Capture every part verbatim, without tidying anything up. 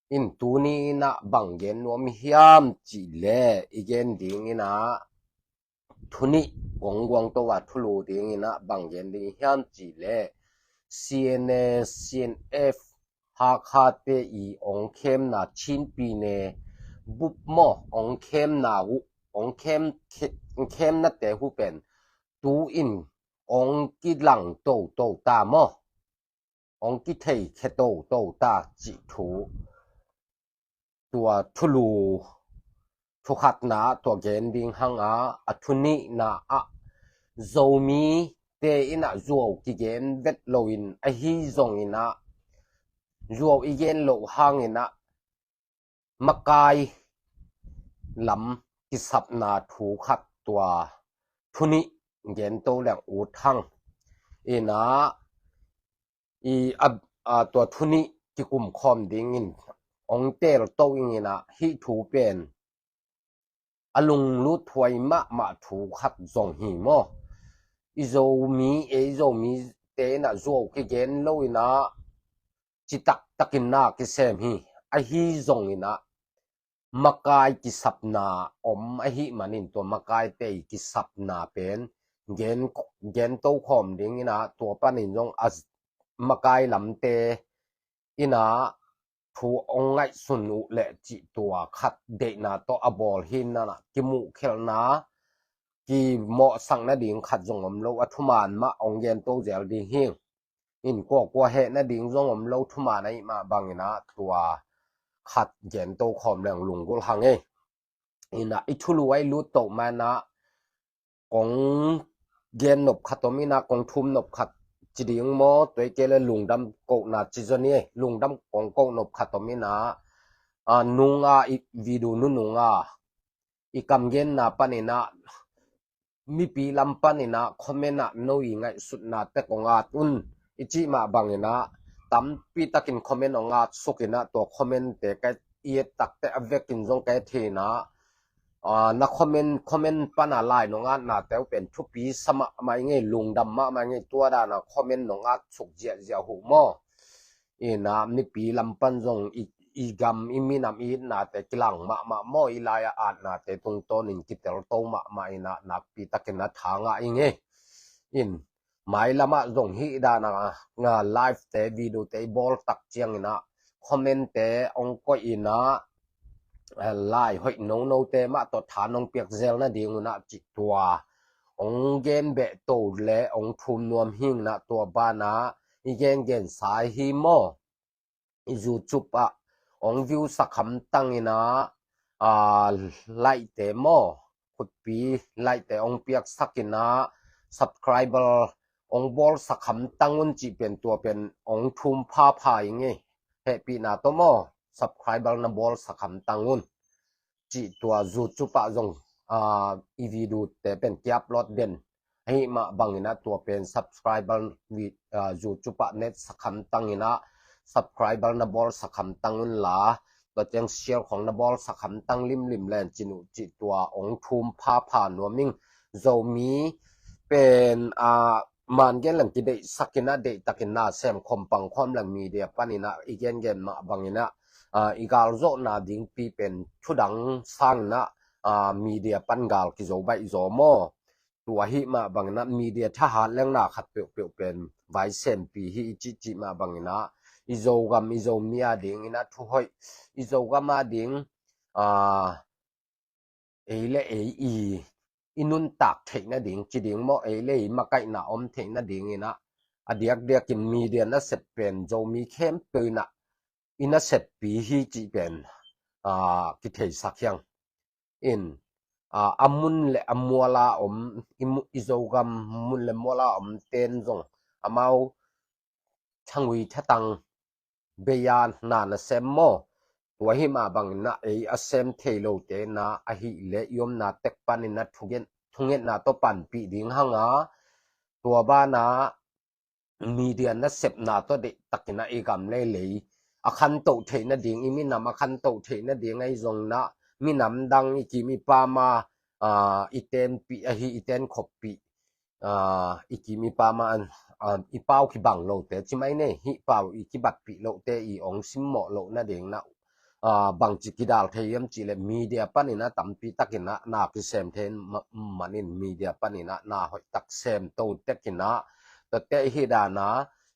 In tuni in ah bang gen nuam hiam cih leh i gen ding in ah, thu nih kong guangto a thulu ding in ah bang gen ding hiam cih leh C N A, C N F, Hakha te i ong khemna Chin pyine bup maw, ong khemna uh, ong khem, khe-, khemnate uh pen tu in ong kilang toto ta maw, ong kithei khe toto ta cih thu, tua thulu, thu khatna ah tua gen ding hang a, a thu nihna ah Zomite in ah zuau kigen vet lo in, ahi zong in ah zuau i gen loh hang in ah makai lam kisapna thu khat, tua thu nih gen to leng ut hang. In ah i a, a, tua thu nih kikum khawm ding in ong teel to ing in ah, hih thu pen a lunglut huai mahmah thu khat zong hi maw. I Zomi, ei Zomite in ah zuau kigen lo in ah citak takin na kisem hi. Ahi zong in ah makai kisapna om ahih manin tua makaite i kisapna pen gen, gen to khawm ding in ah, tua panin zong a makai lamte in ah thu ong ngaihsun uh leh cih tua khat deihna tawh a bawl hi. In ah kimuhkhelhna, kimawhsak nading khat zong om lo, a thuman mah ong gen to zel ding hi. In kuakua heh nading zong om lo, thuman ahih mah bang in ah tua khat gen to khawm leng lunggulh hang ei. In ah i thulu ah i lut to man ah kong gen nop khat om in ah, kong thum nop khat ci ding maw, tua i kei leh lungdam kohna ci zaw ni ei. Lungdam kong koh nop khat om in ah, a, nung a i video nunung a i kam genna panin ah mipi lam panin ah comment ah no i ngaihsutnate kong at un i cih mah bang in ah tampi takin comment ong at suk in ah, tua commentte ka i et takteh a vekin zong ka et hi in ah, a, na comment, comment pan a lai nong atnate uh pen thupi sa mahmah ing ei, lungdam mahmah ing ei. Tua dan a comment nong at suk ziahziah uh maw. In ah mipi lam pan zong i, i gam, i minam, i itnate kilang mahmah maw, i lai a atnate tungtawnin kitel to mahmah in ah nakpi takin a tha ngah ing ei. In mailam ah zong hih dan a, a, livete, videote i bawl tak ciangin ah commentte ong koih in ah, a, lai hoih nonote mah tawh tha nong piak zel nading un ah cih tua ong gen beh to leh ong thum nuam hi in ah, tua ban ah i gengensa hi maw. I YouTube ah ong viewsak hamtang in ah, a, like-te maw, khutpi like-te ong piaksak in ah, subscriber ong bawlsak hamtang un cih pen, tua pen ong thum phapha ing ei. Hehpihna tawh maw, subscriber na bawlsak hamtang un cih tua YouTube ah zong, a, i videote pen ki-upload den ahih mah bang in ah, tua pen subscriber vi-, a, YouTube ah netsak hamtang in ah, subscriber na bawlsak hamtang un la, tua ciang share khong na bawlsak hamtang limlim len cin uh cih tua ong thum phapha nuam ing. Zomi pen, a, man gen leng kideihsak in ah, deihtakin na sem khawm pang khawm leng media panin ah i gengen mah bang in ah, a, i galzawhna dingpi pen thudang sang in ah, a, media pan gal kizo baih zaw maw. Tua ahih mah bang in ah media thahat leng na khat peuhpeuh pen vai sempi hi i cihcih mah bang in ah, i Zogam, i Zomi a ding in ah thu hoih, i Zogam a ding, a, ei le ei i, i nuntak theih nading ci ding maw, ei le ei makaihna om theih nading in ah, a diakdiakin media nasep pen Zomi khempeuh in ah i naseppi hi cih pen, a, kitheisak hi ing. In, a, a mun le a mual a om, i mu-, i Zogam mun le mual a om ten zong amau thangui thatang bei a na nasem maw. Tua ahih mah bang in ah ei a sem thei lote in ah, ahih leh i omna tek panin ah thugen, thungetna tawh panpih ding hang a, tua ban ah media nasepna tawh deihtakin ah i gam le lei a khantoh theih nading, i minam a khantoh theih nading ahi zongin ah, minam dang i kim i pam a, a, i tenpih ahi, i tenkhoppih, a, i kim i pam a, a, i pau kibang lote ci mai ni, hih pau i kibatpih lohte i ong simmawh loh nading in ah, bangci kidal thei hiam cih leh media panin a tampi takin a na kisem thei manin media panin a na hoih tak sem to tekin a, tua te hi dan a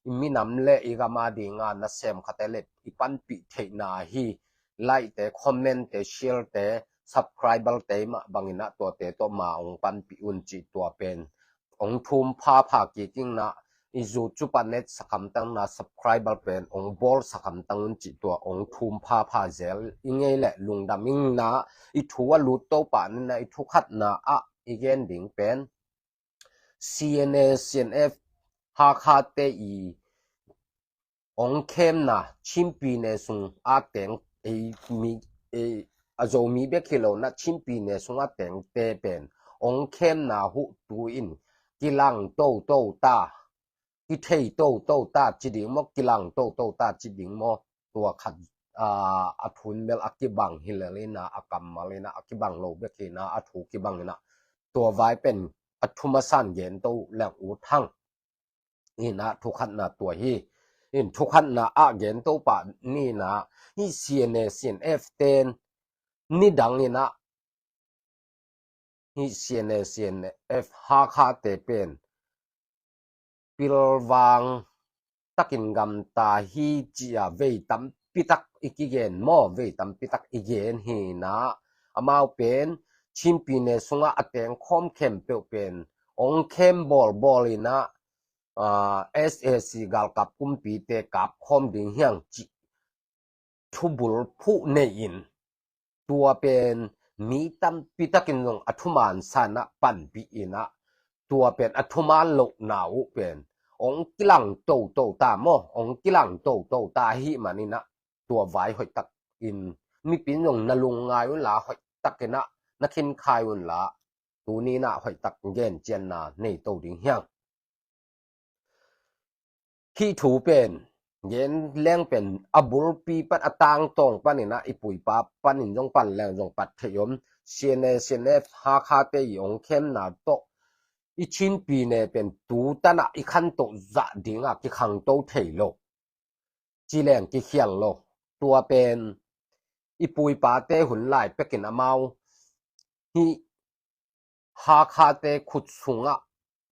i minam le i gam a ding a na sem khat te le i panpih theihna hi. Like te, comment te, share te, subscriber te mah bangin a tuate tawh ma ong panpih un cih tua pen ong thum phapha kik ing na. I zu cupa net sakam tang na subscriber pen ong bawl sakam tang un cih tua ong thum phapha zel i ngei le lungdam ing na. I thu a lut to pah ni na i thu khatna ah i gen ding pen C N A, C N F, Hakha te i ong khemna Chinpi ne sung a teng, ei mi, ei a Zomi bek hi lo na Chinpi ne sung a teng te pen ong khemna huh tu in kilang to to ta, kithei to to ta ci ding maw, kilang to to ta ci ding maw, tua khat a thun bel a kibang hi lel in a, a kammal in a, a kibang lo bek hi na, a thu kibang in a, tua vai pen a thum a san gen to leng ut hang. In a thu khatna tua hi. In thu khatna ah gen to pah ni na hi C N A, C N F ten ni dang in a hi C N A, C N F Hakha te pen pilvang takin gamta hi ci a vei tampi tak i kigen maw, vei tampi tak i gen hi na. Amau pen Chinpi ne sung a a teng khawm khempeuh pen ong khem bawlbawl in a, S A C galkap kumpite kap khawm ding hiang cih thubul phuh nei in, tua pen mi tampi takin zong a thuman san a panpih in a, tua pen a thuman lohna uh pen ong kilang to to ta maw, ong kilang to to ta hi man in a, tua vai hoih tak in mipin zong na lungngai un la, hoih tak in a na khinkhai un la, tuni na hoih tak gen cianna nei to ding hiang. Hih thu pen gen leng pen a bulpi pan a tangtawng panin a i puipa panin zong pan leng zong pat thei om. C N A, C N F Hakha te i ong khemna tawh i Chinpi ne pen tu tan a i khantoh zah ding a kikhangto thei lo ci leng kikhial lo. Tua pen i puipa te hun lai pekin amau hih Hakha te khut sung a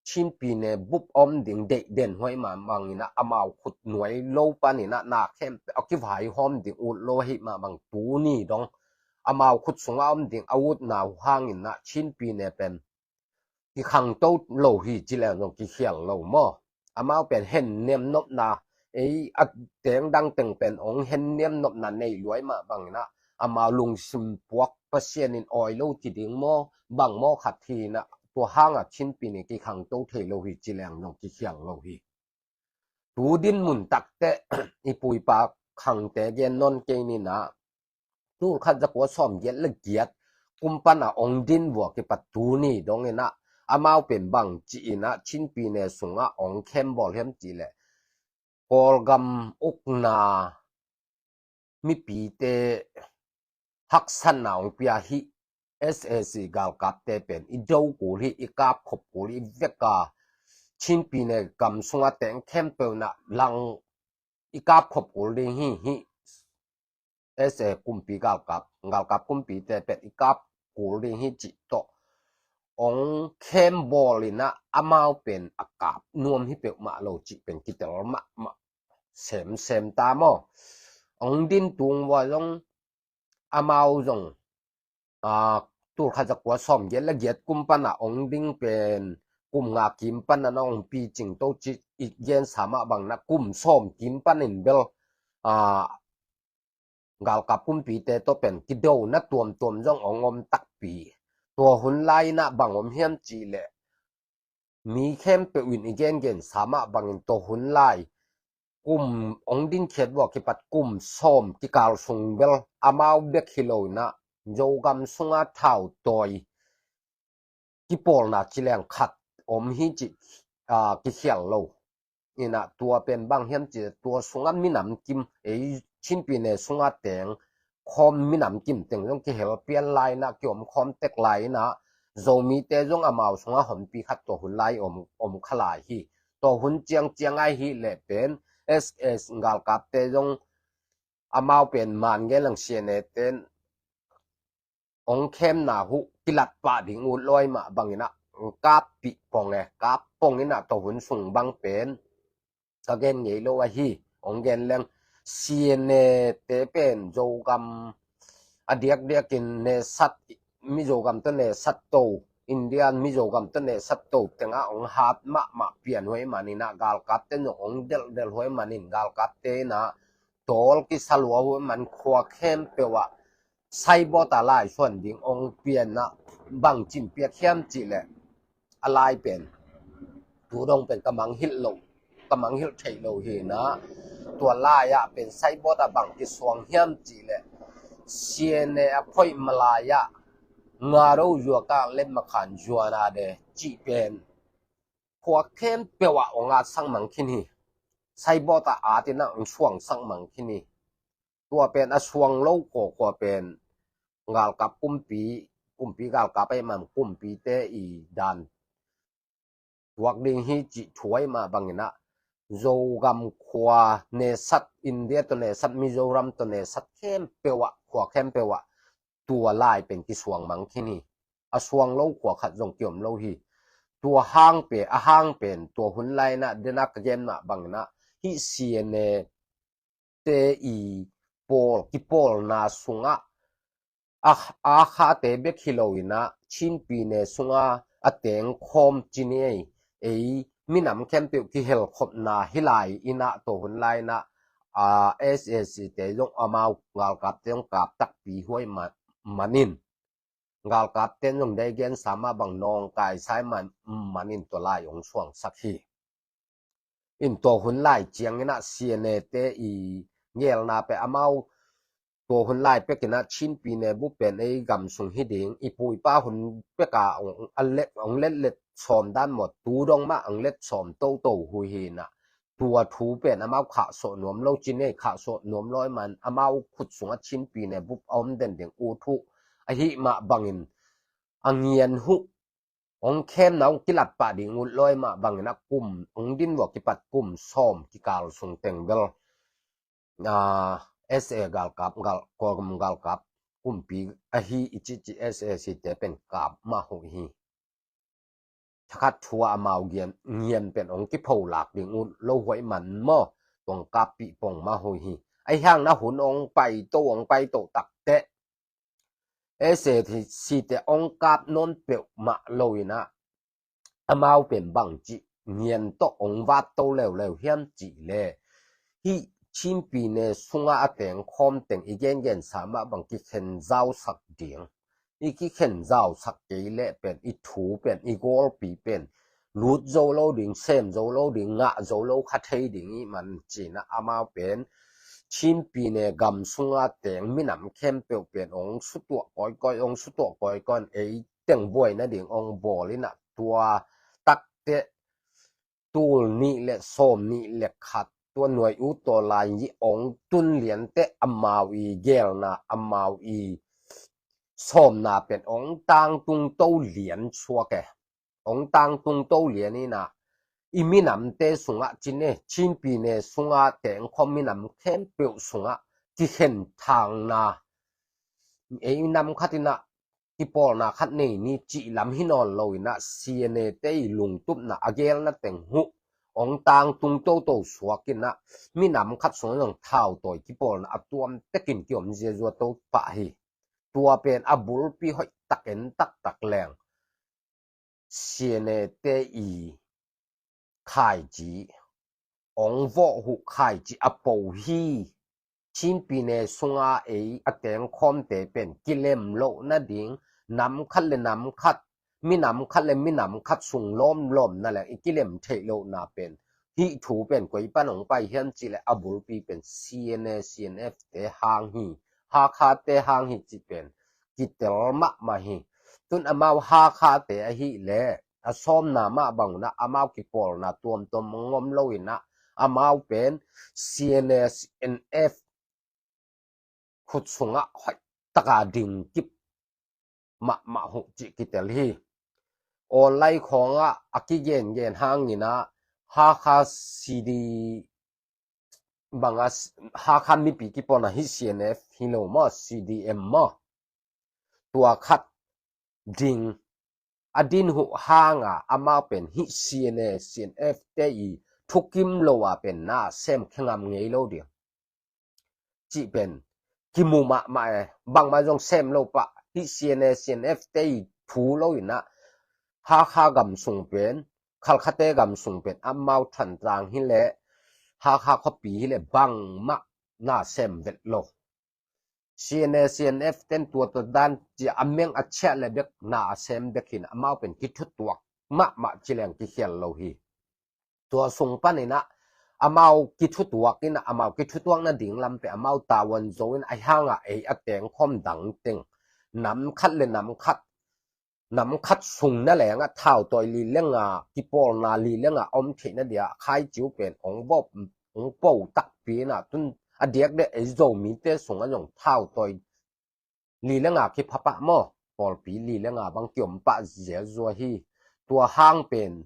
Chinpi ne bup om ding deih den huai mah bangin a, amau khut nuai lo panin a na khempeuh a kivai hawm ding ut lo hi mah bang tuni dong amau khut sung a om ding a utna uh hangin a Chinpi ne pen kikhangto lo hi ci leng zong kikhial lo maw. Amau pen hen niam nopna, ei a teng dang teng pen ong hen niam nopna nei luai mah bangin a, amau lungsim puak Pasian in awi lo ci ding maw, bang maw khat hi na, tua hang a Chinpi ne kikhangto thei lo hi ci leng zong kikhial lo hi. Tu din mun takte i puipa khangte gen non kei ni na, tul khat za kua sawm giat le giat kum pan a ong din vua kipat tuni dongin a, amau pen bang ci in a Chinpi ne sung a ong khem bawl hiam ci leh, Kawlgam ukna mipite haksatna ong pia hi. S A C galkapte pen i do kul hi, i kap khop kul hi vek a, Chinpi ne gam sung a teng khempeuh na lang i kap khop kul ding hi hi. S A kumpi galkap, galkap kumpite pen i kap kul ding hi cih tawh ong khem bawl in a, amau pen a kap nuam hi peuhmah lo cih pen kitel mahmah semsem ta maw. Ong din tung vua zong amau zong, a, tul khat za kua sawm giat le giat kum pan a ong ding pen kum nga kim pan a na ong picing to cih i gensa mah bang na kum sawm kim panin bel, a, galkap kumpite tawh pen kidona tuamtuam zong ong om takpi. Tua hun lai na bang om hiam cih leh, mi khempeuh in i gengensa mah bangin tua hun lai kum ong dinkhiat vua kipat kum sawm kikal sung bel amau bek hi lo in a, Zogam sung a thau tawi kipawlna ci leng khat om hi cih, a, kikhial lo. In a, tua pen bang hiam cih leh tua sung a minam kim, ei Chinpi ne sung a teng khawm minam kim teng zong kihel pian lai in a, kiom khawm tek lai in a, Zomite zong amau sung a honpi khat tua hun lai om, om kha lai hi. Tua hun ciangciang ai hi leh pen S A C galkapte zong amau pen man gen lang, C N A ten ong khemna huh kilat pah ding ut lawi mah bangin ah, ong kap pih pong e, kap pong in ah, tua hun sung bang pen ka gen ngei lo ahi. Ong gen leng, C N A te pen Zogam a diakdiakin nesat, Mizogam tawh nesat to, Indian Mizogam tawh nesat to tengah ong hat mahmah pian huai manin ah, galkapte zong ong delhdel huai manin, galkapte in ah tawl kisa lua huai man, khua khempeuh ah saibawta lai suan ding ong pian ah, bangcin piak hiam cih leh, a lai pen tu dong pen ka mangngilh lo, ka mangngilh theih lo hi in ah, tua lai ah pen saibawta bang kisuang hiam cih leh, C N A a phoih malai ah Ngaro Zuakak le Makhan Zuanade cih pen khua khempeuh ah ong atsak mang khin hi. Saibawta at in ah ong suangsak mang khin hi. Tua pen a suang lo khua, khua pen galkap kumpi, kumpi galkap ahih man kumpite i dan tuak ding hi cih thu ahih mah bangin ah, Zogam khua nesat, India tawh nesat, Mizoram tawh nesat khempeuh ah, khua khempeuh ah tua lai pen kisuang mang khin hi. A suang lo khua khat zong kiom lo hi. Tua hang pen, a hang pen, tua hun lai in ah, den a ka gen mah bangin ah, hih C N A te i pawl, kipawlna sungah, a, a khate bek hi lo in ah, Chin pyine sungah a tengkhawm ci ni ei, ei minam khempeuh kihelkhopna hi lai in ah, tua hun lai in ah, a, S A C te zong amau galkapte zong kap takpi huai ma-, manin, galkapte zong dei gensa mah bang nawngkaisa ahih man, manin tua lai ong suangsak hi. In tua hun lai ciangin ah, C N A te i ngelna pen amau tua hun lai pek in ah, Chin pyine bup pen ei gam sung hi ding, i pu i pa hun pek a ong, a let, ong letlet sawm dan maw, tu dong mah ong let sawm toto hui hi in ah, tua thu pen amau khahsuah nuam lo ci ni ei, khahsuah nuam lo ahih man amau khut sungah Chin pyine bup a om den ding ut uh ahih mah bangin, a ngian huh ong khemna ong kilat pah ding ut lawi mah bangin ah, kum ong din vua kipat kum sawm kikal sung teng bel, a, S A galkap, gal, Kawlgam galkap kumpi ahi i cihcih S A C te pen kap mah uh hi. Thakhat thu ah amau ngian, ngian pen ong kipholak ding ut lo huai man maw, tua ong kap pih pong mah uh hi. Ahi hang in ah hun ong paito, ong paito takteh S A C te ong kap nawn peuhmah lo in ah, amau pen bangci ngian tawh ong vat to leuleu hiam cih leh, hih Chin pyine sungah a tengkhawm teng i gengensa mah bang kikhen zausak ding. I kikhen zausak kei leh pen, i thu pen, i gawlpi pen lut zo lo ding, sem zo lo ding, ngah zo lo kha thei ding ahih man ci in ah, amau pen Chin pyine gam sungah teng minam khempeuh pen ong sutuah kawikawi, ong sutuah kawikawi in, ei teng buai nading ong bawl in ah, tua takteh tul nih le sawm nih le khat, tua nuai ut tawh lai in ong tun lianteh amau i gelna, amau i sawmna pen ong tangtung to lian suak e. Ong tangtung to lian in ah, i minamte sungah ci ni ei, Chin pyine sungah tengkhawm minam khempeuh sungah kikhen thangna, ei nam khat in ah kipawlna khat nei ni cih lam hi nawn lo in ah, C N A te i lungtupna, a gelna teng huh ong tangtung toto suak in ah, minam khat sungah zong thautawi kipawlna a tuam tekin kiom ziazua to pah hi. Tua pen a bulpi hoih tak en taktak leng, C N A te i khaici, ong vawh huh khaici a po hi. Chin pyine sungah ei a tengkhawmte pen kilem loh nading, nam khat le nam khat, minam khat le minam khat sung lawmlawmna leng i kilem theih lohna pen, hih thu pen koi pan ong pai hiam cih leh, a bulpi pen C N A, C N F te hang hi, Hakha te hang hi cih pen kitel mahmah hi. Tun amau Hakha te ahih leh, a sawmna mah bang un ah amau kipawlna tuamtuam ong om lo in ah, amau pen C N A, C N F khut sungah hoih taka ding kip mahmah uh cih kitel hi. Online khawngah a kigengen hangin ah, Hakha C D banga Hakha mipi kipawlna hih C N F hi lo maw, C D M maw, tua khat ding a din huh hanga amau pen hih C N A, C N F te i thukim lo a pen na sem khe ngam ngei lo ding cih pen kimu mahmah e. Bangmah zong sem lo pah, hih C N A, C N F te i thu lo inah Hakha gam sung pen, Khalkhate gam sung pen amau Thantlang hileh, Hakha khuapi hileh bangmah na sem vet lo. C N A, C N F ten tua tua dan cia a meng a ciah le bek na a sem bek hin amau pen kithutuak mahmah ci leng kikhial lo hi. Tua sung paninah amau kithutuak inah amau kithutuak nading lam pen amau tavuan zo in a hanga ei a tengkhawm dang teng nam khat le nam khat, nam khat sung na lengah thautawi li le nga, kipawlna li le nga om theihna dia khaici uh pen ong bawp, ong po takpi inah tun a diakdiak ei Zomite sungah zong thautawi li le nga kipha pah maw, pawlpi li le nga bang kiom pah ziazua hi. Tua hang pen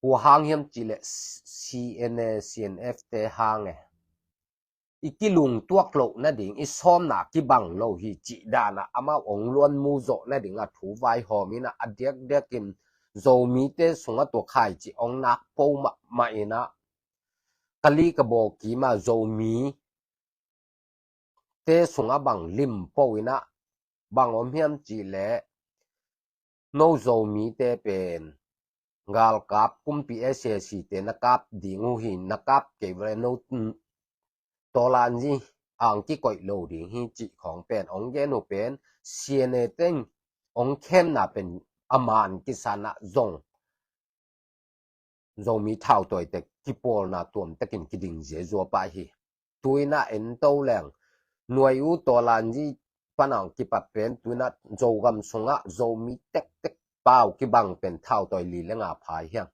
kua hang hiam cihleh C N A, C N F te hang e. I kilungtuak loh nading, i sawmna kibang lo hi cih danah amau ong luanmu zawh nading a thu vaihawm inah a diakdiakin Zomite sungah tua khaici ong nak po mahmah inah ka li ka baw kima Zomi te sungah bang lim po inah bang om hiam cihleh no Zomite pen galkap kumpi S A C te na kap ding uh hi, na kap kei vele no tawlanzi ang kikoih lo ding hi cih khawng pen ong gen uh pen C N A teng ong khemna pen a man kisanah zong Zomi thautawite kipawlna tuamtakin kiding ziazua pah hi. Tuinah ento leng nuai uh tawlanzi panang kipat pen tuinah Zogam sungah Zomi tektek pau kibang pen thautawi li le nga phai hiang.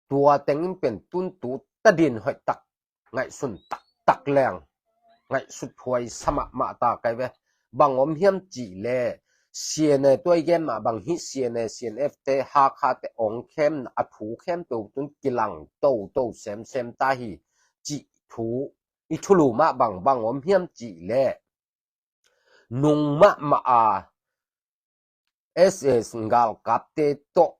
Tua tengin pen tuntu tadin hoih tak ngaihsun taktak leng ngaihsut huai sa mahmah ta kai ve. Bang om hiam cihleh C N A tuai gen mah bang hi, C N A, C N F te Hakha te ong khem a thu khempeuh tun kilang toto semsem ta hi cih thu i thulu mah bang bang om hiam cihleh nung mahmah a S A C galkapte tawh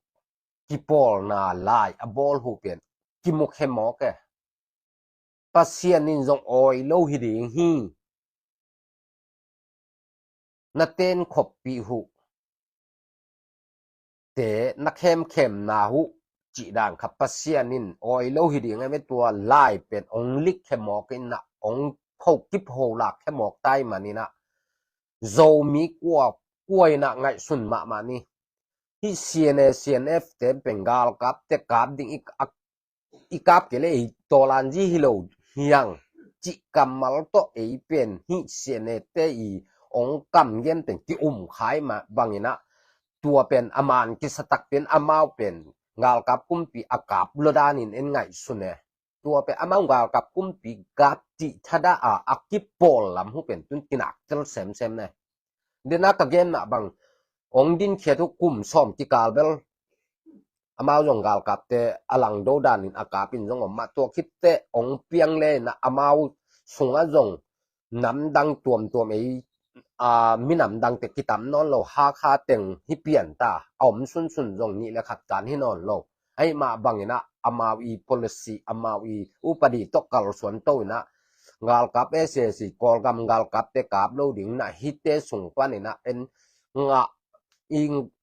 kipawlna lai a bawl uh pen kimu khe mawk e. Pasian in zong awi lo hi ding hi. Na ten khoppih uh te na khemkhemna uh cih dan kha Pasian in awi lo hi ding a, me tua lai pen ong lik khe mawk inah ong kho kip ho lak khe mawk tai maninah Zomi kua kua inah ngaihsun mahmah ni. Hih C N A, C N F te pen galkapte kap ding i, a, i kap kei le ei tawlanzi hi lo hiang cih kammal tawh ei pen hih C N A te i ong kam gen pen ki-um khai mah banginah tua pen a man kisa tak pen amau pen galkap kumpi a kap lo danin en ngaihsun e. Tua pen amau galkap kumpi kap cih thadah a a kipawl lam uh pen tun kinak tel semsem ne. Dena ka gen mah bang ong dinkhiat uh kum sawm kikal bel amau zong galkapte a langdo danin a kapin zong om mah, tua khitteh ong piang le inah amau sungah zong namdang tuamtuam ei, a, minamdangte kitam nawn lo, Hakha teng hi pian ta a om sunsun zong nih le khat kan hi nawn lo. Ahi mah banginah amau i policy, amau i upadi tawh kalsuan to inah galkap S A C, Kawlgam galkapte kap lo ding inah hihte sung paninah en ngah i,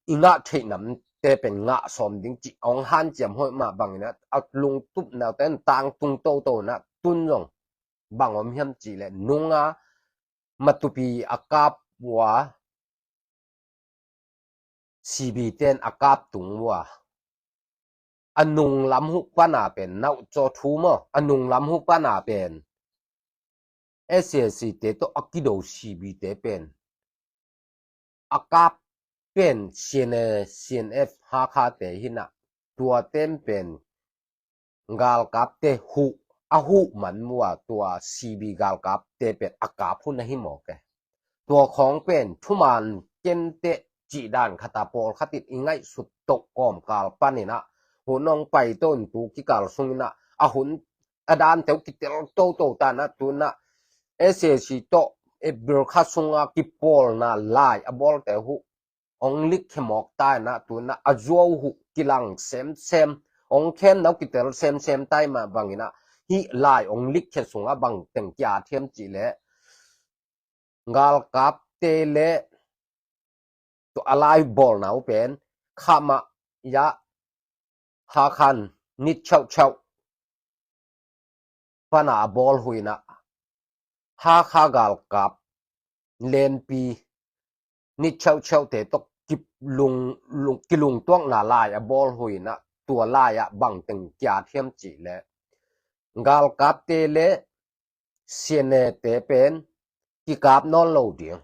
i ngah theih namte pen ngah sawm ding cih ong hanciam hoih mah banginah a lungtup naute in tangtung toto inah tun zong bang om hiam cihleh nunga matupi a kap ua, C B ten a kap tung ua, a nunglam uh pana pen nauh caw thu maw, a nunglam uh pana pen S A C te tawh a kido C B te pen a kap pen C N A, C N F Hakha te hinah tua ten pen galkapte huh, a huh man mua tua C B galkapte pen a kap hun ahi mawk e. Tua khawng pen thuman kenteh cih dan khata pawlkhatin i ngaihsut toh kawmkal paninah hun ong paito in tu kikal sunginah a hun a dante uh kitel toto ta in ah tu in ah S A C tawh April kha sungah kipawlna lai a bawlte uh hong likkhia mawk ta in ah tu in ah a zuau uh kilang semsem, hong khemna uh kitel semsem ta ahih mah bangin ah hih lai hong likkhia sungah bang teng ki-at hiam cih leh galkapte le tua a lai bawlna uh pen kha mah ya Hakha in nit cheuhcheuh pana a bawl uh in ah Hakha galkap lenpi nit cheuhcheuhte tawh kilung, lung, kilungtuakna lai a bawl uh in ah tua lai ah bang teng ki-at hiam cih leh galkapte le C N A te pen kikap nawn lo ding.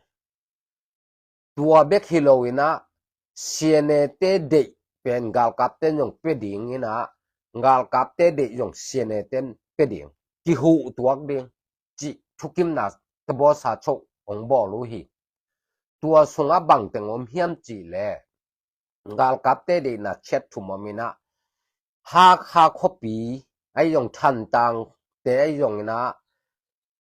Tua bek hi lo in ah C N A te deih pen galkapte zong pia ding in ah galkapte deih zong C N A ten pia ding. Kihuh tuak ding cih thukimna tabawsa choh hong bawl uh hi. Tua sungah bang teng om hiam cih leh galkapte deihna chat thum om in ah Hakha khuapi ahi zong Thantlang te ahi zong in ah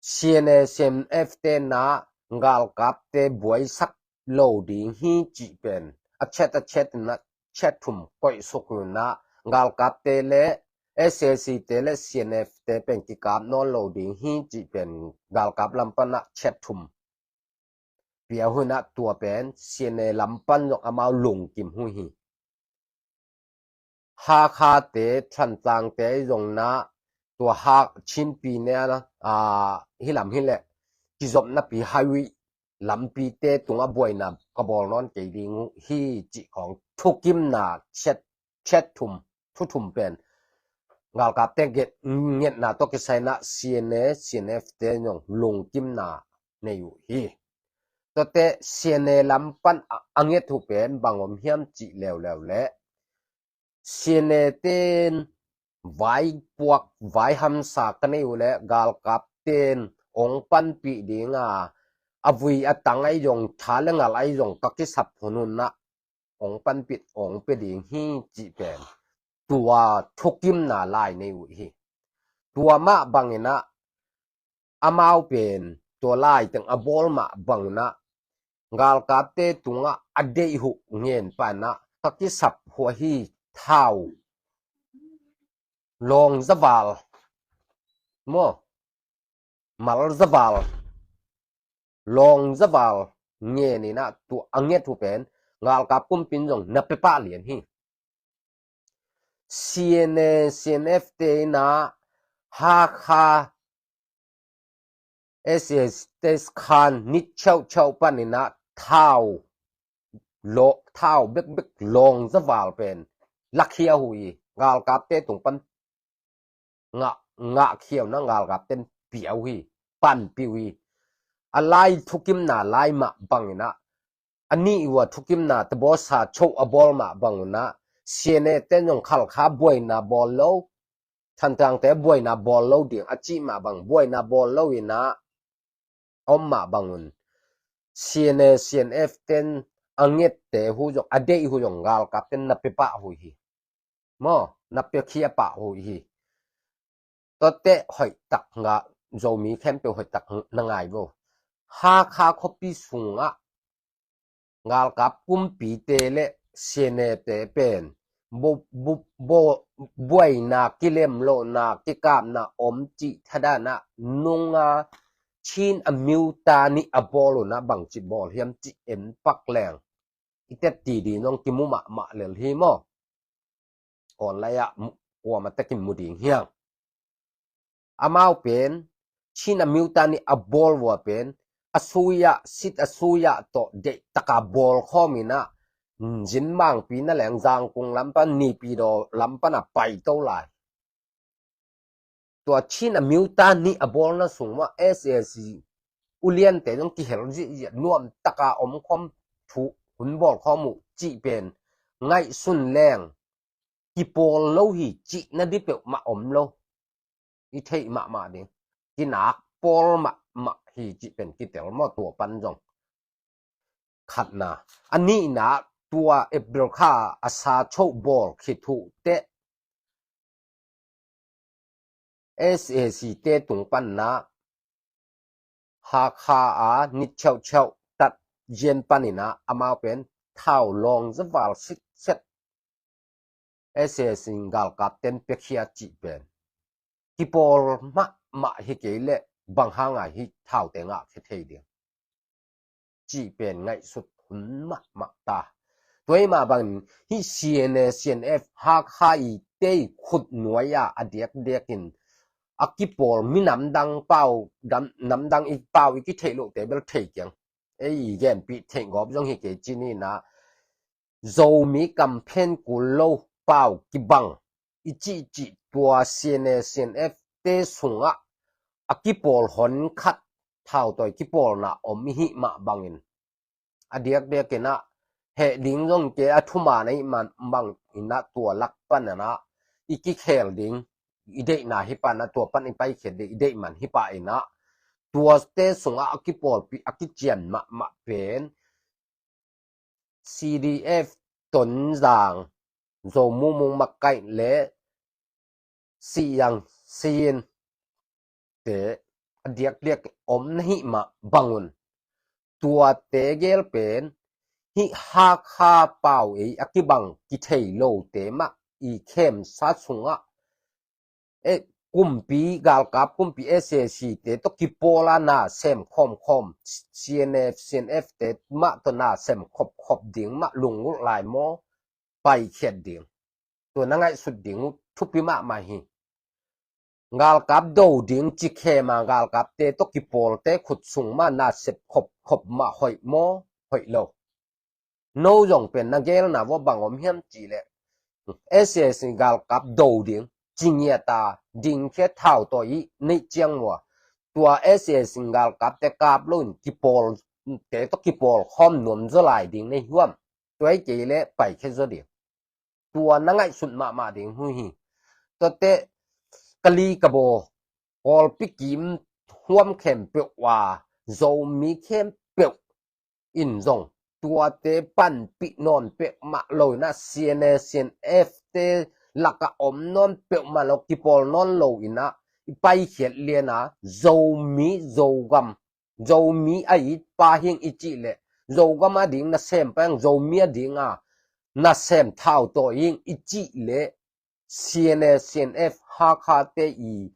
C N A C N F te in ah galkapte buaisak lo ding hi cih pen a chat a chat in ah chat thum koih suk uh in ah galkapte le S A C te le C N F te pen kikap nawn lo ding hi cih pen galkap lam pan ah chat thum pia uh in ah tua pen C N A lam pan zong amau lungkim uh hi. Hakha te Thantlang te ahi zong in ah tua Hakha Chin pi ne a, a, hi lam hi leh kizopna pi highway lampi te tungah buaina ka bawl nawn kei ding uh hi cih khawng thukimna chat, chat thum, thu thum pen galkapte ngetna tawh kisai in ah C N A, C N F te zong lungkimna nei uh hi. Tuate C N A lam pan a, a nget uh pen bang om hiam cih leuleu leh C N A ten vaipuak, vaihamsa ka nei uh leh galkapten hong panpih ding a, a vui a tang ahi zong, tha le ngal ahi zong ka kisap hun un ah hong panpih, hong pia ding hi cih pen tua thukimna lai nei uh hi. Tua mah bangin ah amau pen tua lai teng a bawl mah bang un ah galkapte tungah a deih uh ngen pan ah ka kisap uh hi. Thau lawng zaval maw, mal zaval, lawng zaval ngen in ah tua a nget uh pen galkap kumpi in zong na pia pah lian hi. C N A, C N F te in ah Hakha S A C te khan nit cheuhcheuh pan in ah thau, lo, thau bekbek lawng zaval pen lakhia uh hi. Galkapte tung pan ngah, ngahkhia uh in ah galkapten pia uh hi, panpih uh hi. A lai thukimna lai mah bang in ah a nih uh a thukimna tabawsa choh a bawl mah bang un ah C N A ten zong Khalkha buaina bawl lo, Thantlang te buaina bawl lo ding a cih mah bang, buaina bawl lo in ah a om mah bang un C N A, C N F ten a ngette uh zong, a deih uh zong galkapten na pia pah uh hi. Maw, na piakhia pah uh hi. Tuate hoih tak ngah, Zomi khempeuh hoih tak na ngai vo. Hakha khuapi sungah galkap kumpite le C N A te pen bu, bu, bu, buaina, kilemlohna, kikapna om cih thadah in ah nunga Chin a miuta nih a bawl un ah bangci bawl hiam cih en pak leng i tetti ding zong kimu mahmah lel hi maw. Online ah kuamah takin mu ding hiang. Amau pen Chin a miuta nih a bawl uh a pen a sui ah, sit a sui ah tawh deih taka bawl khawm in ah, mm, Zinmangpi na leng Zangkung lam pan, Naypyidaw lam pan a paito lai. Tua Chin a miuta nih a bawlna sung mah S A C uliante zong kihel zihziah, nuam taka om khawm, thu hun bawl khawm uh cih pen ngaihsun leng kipawl lo hi cihna dipeuh mah om lo. I theih mahmah ding, kinak pawl mahmah hi cih pen kitel maw, tua pan zong. Khatna. A nihna, tua April kha a sa choh bawl khit uh teh SAC te tung panna Hakha a nit cheuhcheuh tat zian paninah amau pen thau lawng zaval sitset SAC in galkap ten piakhia cih pen kipawl mahmah hi kei leh bang hanga hi thaute ngah khia thei ding cih pen ngaihsut hun mahmah ta. Tua hi mah bangin hi CNA, CNF, Hakha i tei khut nuai-a a diakdiakin a kipawl mi namdang pau, dam, namdang i pau i kitheih lohte bel thei kiang. Ei i genpih theih gawp zong hi kei ci ninah Zomi kamphen kul lo pau kibang i cihcih tua CNA, CNF te sungah a kipawl hon khat thautawi kipawlna om i hih mah bangin a diakdiakinah heh ding zong ke a thuman a hih mah banginah tua lak paninah i kikhel ding i deihna hi panah tua pan i paikhiat ding i deih man hi pah inah tuate sungah a kipawlpih a kician mahmah pen CDF Tonzang, Zo Mumung Makaih le Siang Siyin te a diakdiak om na hih mah bangun tuate gel pen hih Hakha pau ei a kibang kithei lote mah i khemsa sungah e, kumpi, galkap kumpi SAC te tawh kipawl a na sem khawmkhawm, CNF, CNF te mah tawh na sem khopkhop ding mah lungulh lai maw, paikhiat ding. Tua na ngaihsut ding uh thupi mahmah hi. Galkap do ding ci khem a galkap te tawh kipawlte khut sung mah na sem khopkhop mah hoih maw, hoih lo. No zong pen na gelna vua bang om hiam cihleh SAC galkap do ding ci ngiat a dingkhia thautawi i neih ciang vua tua SAC galkap te kap loin kipawlte tawh kipawl khawm nuam zaw lai ding nei huam. Tua hi kei leh paikhia zaw ding. Tua na ngaihsut mahmah ding uh hi. Tuate ka li ka baw Kawlpi kim huam khempeuh a Zomi khempeuh in zong tuate panpih nawn peuhmah lo inah CNA, CNF te lakah om nawn peuhmah lo kipawl nawn lo inah i paikhiat liana Zomi, Zogam, Zomi a it pa hiang i cih leh Zogam a ding na sem pa hiang Zomi a dinga na sem thau tawh hiang i cih leh CNA, CNF Hakha te i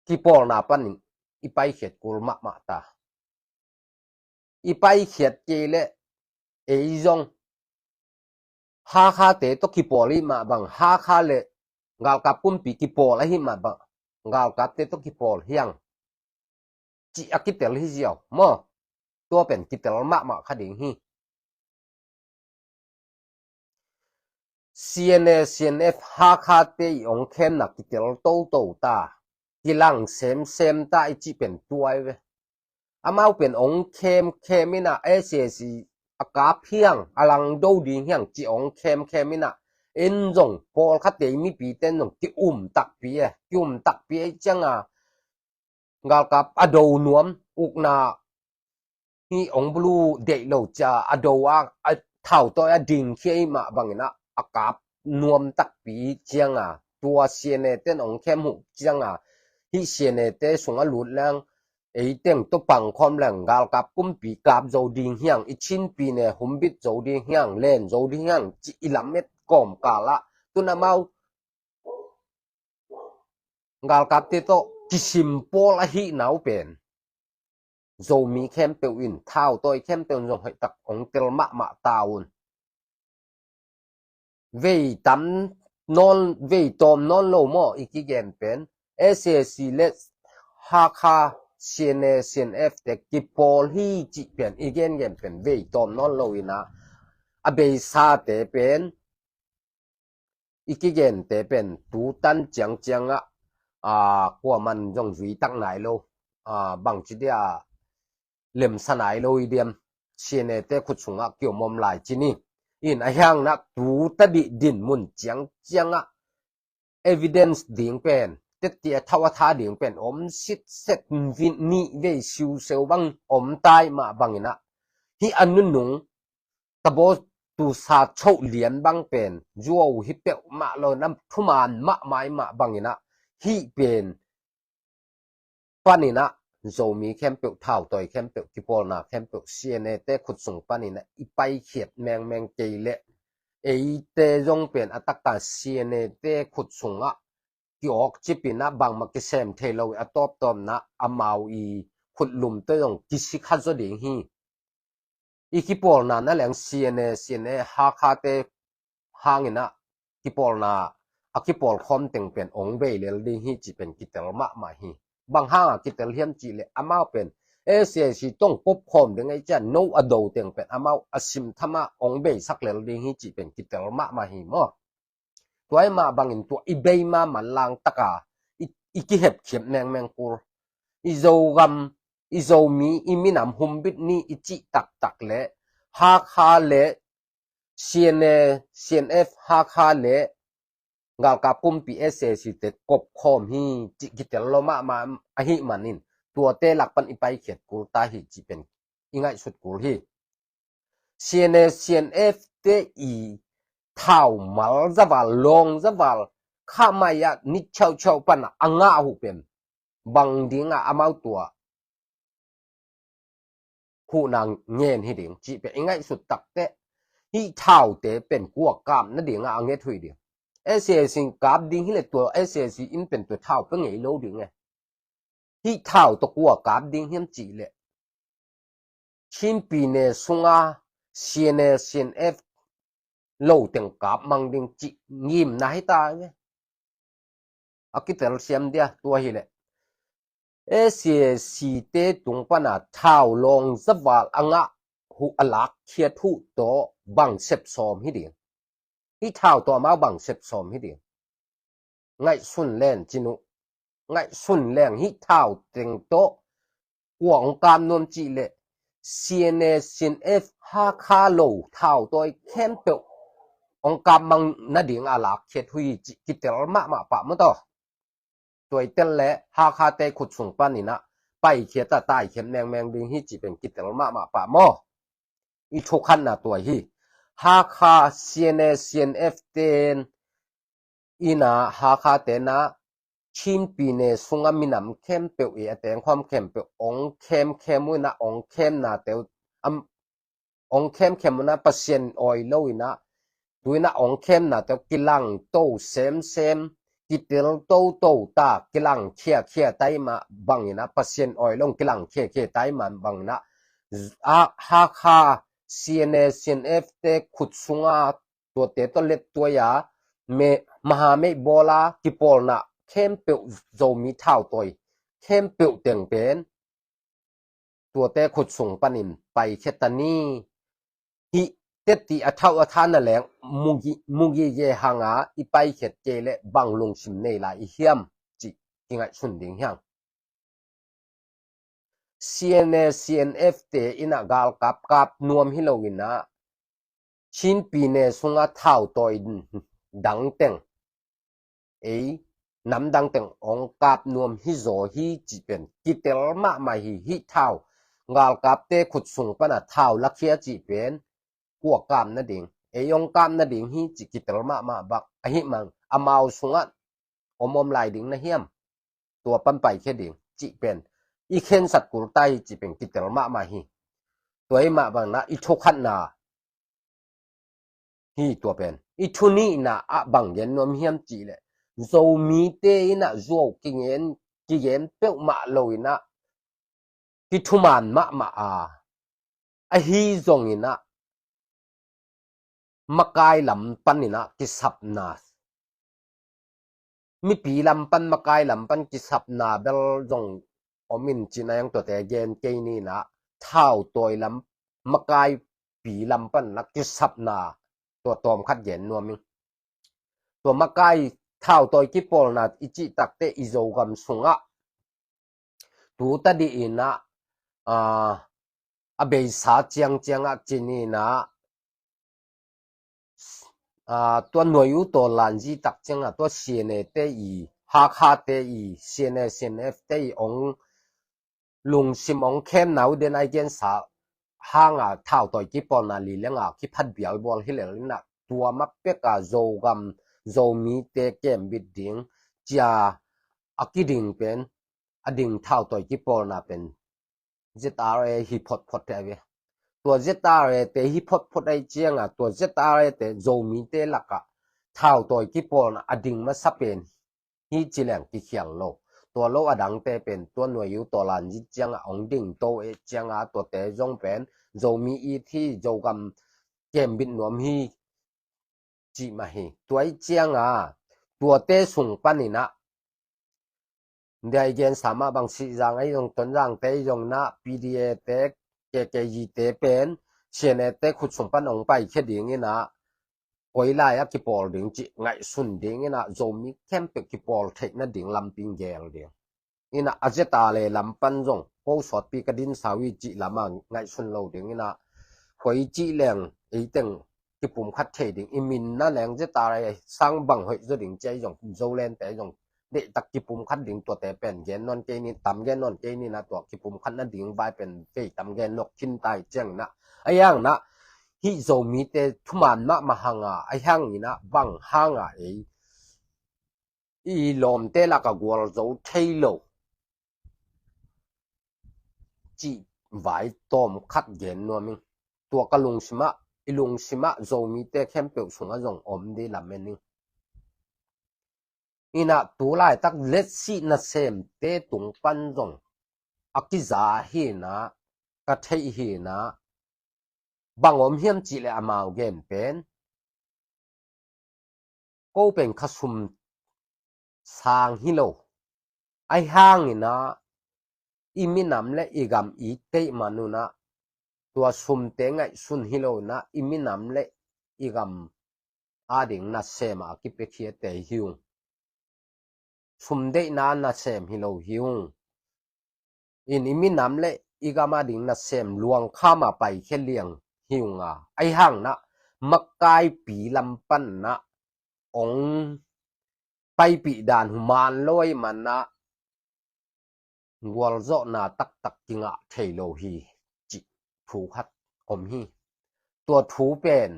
kipawlna panin i paikhiat kul mahmah ta. I paikhiat kei leh ei zong Hakha te tawh kipawl i mah bang Hakha le galkap kumpi kipawl ahi mah bang galkap te tawh kipawl hiang cih a kitel hi ziau maw? Tua pen kitel mahmah kha ding hi. CNA, CNF Hakha te i ong khemna kitel toto ta, kilang semsem ta i cih pen tua i ve. Amau pen ong khemkhem inah SAC a kap hiang a langdo ding hiang ci ong khemkhem inah en zong pawlkhat te i mipi ten zong ki-um takpi e, ki-um takpi e cianga galkap a do nuam ukna hi ong bulu deih lo cia a do a, a thau tawi a dingkhia i mah bangin a kap nuam takpi cianga tua CNA ten ong khem huh cianga hi CNA te sung a lut leng ei teng tawh pangkhawm leng galkap kumpi kap zo ding hiang i Chinpi ne humbit zo ding hiang len zo ding hiang ci i lamet kawmkal ah tun amau galkapte tawh kisim pawl ahihna uh pen Zomi khempeuh in thau tawi khempeuh in zong hoihtak ong tel mahmah ta un. Vei tam nawn, vei tawm nawn lo maw i kigen pen SAC le Hakha CNA CNF te kipawl hi cih pen i gengen pen vei tawm nawn lo inah a beisate pen i kigente pen tu tan ciangciangah a kuaman zong zuitak nai lo, a bangci dia lemsa nai lo i diam, CNA te khut sungah kiomom lai ci ni. In a hiangnak tu tadih din mun ciangciangah evidence ding pen tetti a thau a tha ding pen om sitset nih vei siuseu bang om tai mah banginah hi a nunung tabaw tusa choh lian bang pen zuau hi peuhmah lo, nam thuman mahmah i mah bangin ah, hih pen panin ah Zomi khempeuh, thautawi khempeuh, kipawlna khempeuh C N A te khut sung panin ah i paikhiat mengmeng kei leh, eite zong pen a taktak C N A te khut sungah kiawk cipin ah bangmah kisem thei lo, a tawptawpna amau i khutlum tawh zong kisik kha zaw ding hi. I kipawlna na leng C N A, C N A Hakha te hangin ah kipawlna, a kipawl khawm teng pen ong bei lel ding hi cih pen kitel mahmah hi. Bang hanga kitel hiam cih leh amau pen S A C tawh pop khawm ding ahih ciang no a do teng pen amau a sim thama ong beisak lel ding hi cih pen kitel mahmah hi maw. Tua i mah bangin tua i bei ma manlang taka i, i kihepkhiat mengmeng kul. I Zogam, i Zomi, i minam humbit ni i cih taktak leh Hakha leh C N A, C N F, Hakha leh galkap kumpi S A C te kop khawm hi cih kitel lo mahmah ahih manin, tuate lak pan i paikhiat kul ta hi cih pen i ngaihsut kul hi. C N A, C N F te i thau mal zaval, lawng zaval, kha mai-ah ni chauchau pan a ngah uh pen bang dingah amau tua huhna ngen hi ding cih pen i ngaihsut takteh, hih thaute pen kua kap nadingah a nget uh hi ding. S A C kap ding hi leh tua S A C in pen tua thau pe ngei lo ding e. Hih thau tawh kua kap ding hiam cih leh Chin pyine sunga C N A, C N F lo teng kap mang ding cih ngimna hi ta ve. A kitel siam dia tua hi leh S A C te tung pana thau lawng zaval a ngah uh, a lakkhiat uh tawh bang sep sawm hi ding. Hih thau tawh amau bang sep sawm hi ding. Ngaihsun len cin uh. Ngaihsun leng hih thau teng tawh kua ong kap nuam cih leh C N A, C N F, Hakha lo thautawi khempeuh ong kap mang nading a lakkhiat uh hi cih kitel mahmah pah maw taw. Tua i tel leh Hakha te khut sung panin ah paikhiat a taikhiat mengmeng ding hi cih pen kitel mahmah pah maw. I thukhatna tua hi. Hakha C N A, C N F ten in ah, Hakha ten ah Chin pyine sunga minam khempeuh i a tengkhawm khempeuh ong khemkhem uh in ah, ong khemna teuh am, ong khemkhem uh in ah Pasian awi lo in ah, tu in ah ong khemna teuh kilangto semsem, kitel toto ta, kilang khiakhia tai mah bangin ah, Pasian awi lo kilang khiakhia tai mah bangin ah, a, Hakha C N A, C N F te khut sunga tuate tawh lettuai a, me, maha meih bawl a kipawlna khempeuh, Zomi thautawi khempeuh teng pen tuate khut sung panin paikhiat ta ni. Hih teti a thau a thana leng mugi, mugi ye hanga i paikhiat kei leh bang lungsim nei lai i hiam cih kingaihsun ding hiang. C N A, C N F te in ah galkap kap nuam hi lo in ah, Chin pyine sunga thautawi dang teng, ei, nam dang teng ong kap nuam hi zaw hi cih pen kitel mahmah hi. Hih thau, galkapte khut sung pana thau lakhia cih pen kua kap nading, ei ong kap nading hi cih kitel mahmah bak ahih mang, amau sungah om om lai ding na hiam? Tua pan paikhia ding cih pen i khensat kul ta hi cih pen kitel mahmah hi. Tua i mah bangin ah i thukhatna hi. Tua pen i thunihna ah bang gen nuam hiam cih leh, Zomite in ah zuau kigen, kigen peuhmah lo in ah kithuman mahmah a, ahi zongin ah makai lam panin ah kisapna, mipi lam pan, makai lam pan kisapna bel zong om in cih na hiang, tuate gen kei ni in ah, thautawi lam, makaipi lam pan ah kisapna tua tawmkhat gen nuam ing. Tua makai thautawi kipawlna i cih takteh i Zogam sungah tu tadih in ah, a, a beisa ciangciang ah ci ni in ah, a, tua nuai uh tawh lanzi tak ciangah tua C N A te i, Hakha te i, C N A, C N F te i ong lungsim ong khemna uh den ai gensa hanga thautawi kipawlna li le nga kiphat bialbual hi lel inah tua ma peka Zogam Zomite kembit ding cia a kiding pen a ding thautawi kipawlna pen Z R A hi photphot te a ve. Tua Z R A te hi photphot ahi cianga tua Z R A te Zomite lakah thautawi kipawlna a ding masa pen hi ci leng kikhial lo. Tua lo a dangte pen tua nuai u tawlan zi cianga ong ding to e cianga tuate zong pen Zomi it hi, Zogam kembit nuam hi cih mah hi. Tua i cianga tuate sung paninah India i gensa mah bang Sihzang ahi zong, Tonzangte ahi zong inah P D A te, K K G te pen C N A te khut sung pan ong paikhia dinginah koi lai a kipawl ding cih ngaihsun dinginah Zomi khempeuh kipawl theih nading lampi gel ding. Inah a Z R A lam pan zong ko sawtpi ka dinsa uh hi cih lama ngaihsun lo dinginah koi cih leng eiteng kipumkhat thei ding, i min na leng Z R A sang bang hoih zaw ding cia i zong Zolente i zong deihtak kipumkhat ding tuate pen gen nawn kei ni, tam gen nawn kei ni na tua kipumkhat nading vai pen vei tam gen nawk khin tai cianginah a hianginah hih Zomite thuman mahmah hanga a hianginah bang hanga ei i lawmte laka gualzo thei lo cih vai tawm khat gen nuam ing. Tua ka lungsimah, i lungsimah Zomite khempeuh sungah zong om di lamen ing. Inah tu laitak letsih nasemte tung pan zong a kiza hinah ka theih hinah bang om hiam cih le amau gen pen ko pen kha sum sang hi lo. Ahi hanginah i minam le i gam i teih manunah tua sumte ngaihsun hi lo inah i minam le i gam ading nasem a kipiakhiate hi ung. Sum deihna nasem hi lo hi ung. In i minam le i gam ading nasem luangkhama paikhia liang hi unga ahi hanginah makaipi lam panah ong paipih dan human lo ahi manah gualzawhna taktak kingah thei lo hi cih thu khat om hi. Tua thu pen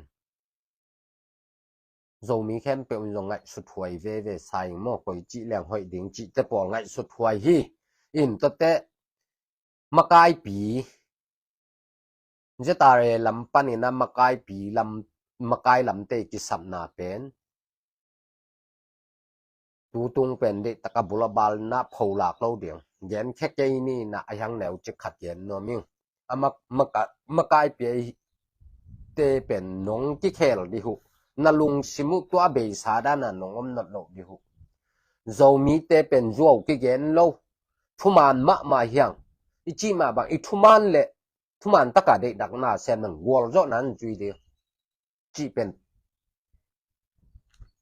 Zomi khempeuh in zong ngaihsut huai veve sa ing maw, koi cih leng hoih ding cihte pawl ngaihsut huai hi. In tuate makaipi Z R A lam paninah makaipi lam, makai lamte kisapna pen tutung pen deihtak a bul a bal inah pholak lo ding. Gen khe kei ni inah a hiang neu cik khat gen nuam ing. A mak, maka, makaipi te pen nong kikhel dih uh. Na lungsim uh tua beisa dana nong om nat loh dih uh. Zomite pen zuau kigen lo. Thuman mahmah hiang. I cih mah bang i thuman le thuman taka deihdak nasem nang gualzawhna an zui dih. Cih pen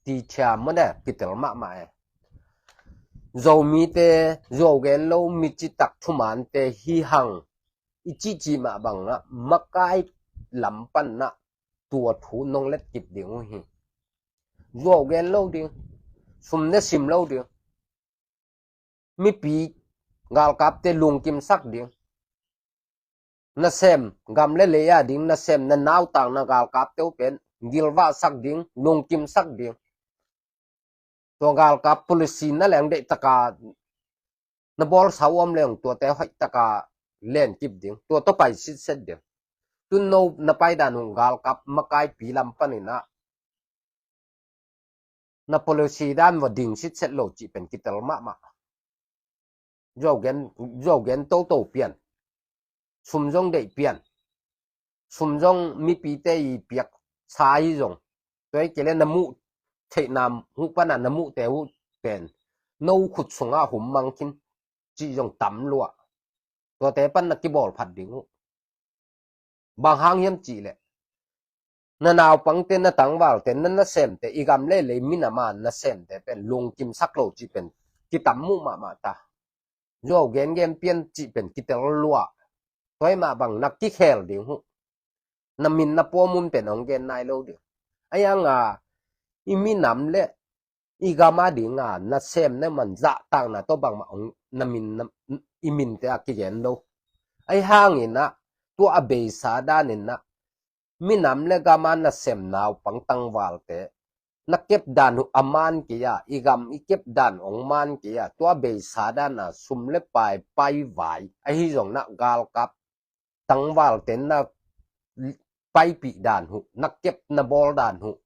ti thiam mawne kitel mahmah e. Zomite zuau gen lo mi citak thumante hi hang i cihcih mah bangah makai lam panah tua thu nong let kip ding uh hi. Zuau gen lo ding, sum ne sim lo ding. Mipi galkapte lungkimsak ding. Nasem gam le lei a ding nasem na nautak na galkapte uh pen gilvahsak ding, lungkimsak ding. Tua galkap policy na leng deihtaka na bawlsa uh om leng tuate hoihtaka lenkip ding, tua tawh pai sitset ding. Tun no na paidan uh galkap makaipi lam paninah na policy dan va ding sitset lo cih pen kitel mahmah. Zuau gen, zuau gen toto pian. Sum zong deih pian. Sum zong mipite i piak sa hi zong. Tua i kei le na muh theihna uh pana na muhte uh pen no khut sungah hum mang khin cih zong tam lua. Tuate pan na kibawl phat ding uh. Bang hang hiam cih leh na naupangte, na tangvalte, na nasemte, i gam le lei minama nasemte pen lungkimsak lo cih pen kitam muh mahmah ta. Zuau gengen pian cih pen kitel lua. Tua i mah bang na kikhel ding uh. Na min na pua mun pen hong gen nai lo ding. A hianga i minam le i gam a dinga nasem na man zahtakna tawh bangmah hong na min na, i minte a kigen lo. Ahi hanginah tua a beisa danin ah minam le gam a nasem naupang tangvalte na kep dan uh a man kei a, i gam i kep dan ong man kei a, tua beisa dan a sum le pai paivai ahi zong na galkap tangvalte na paipih dan uh, na kep na bawl dan uh,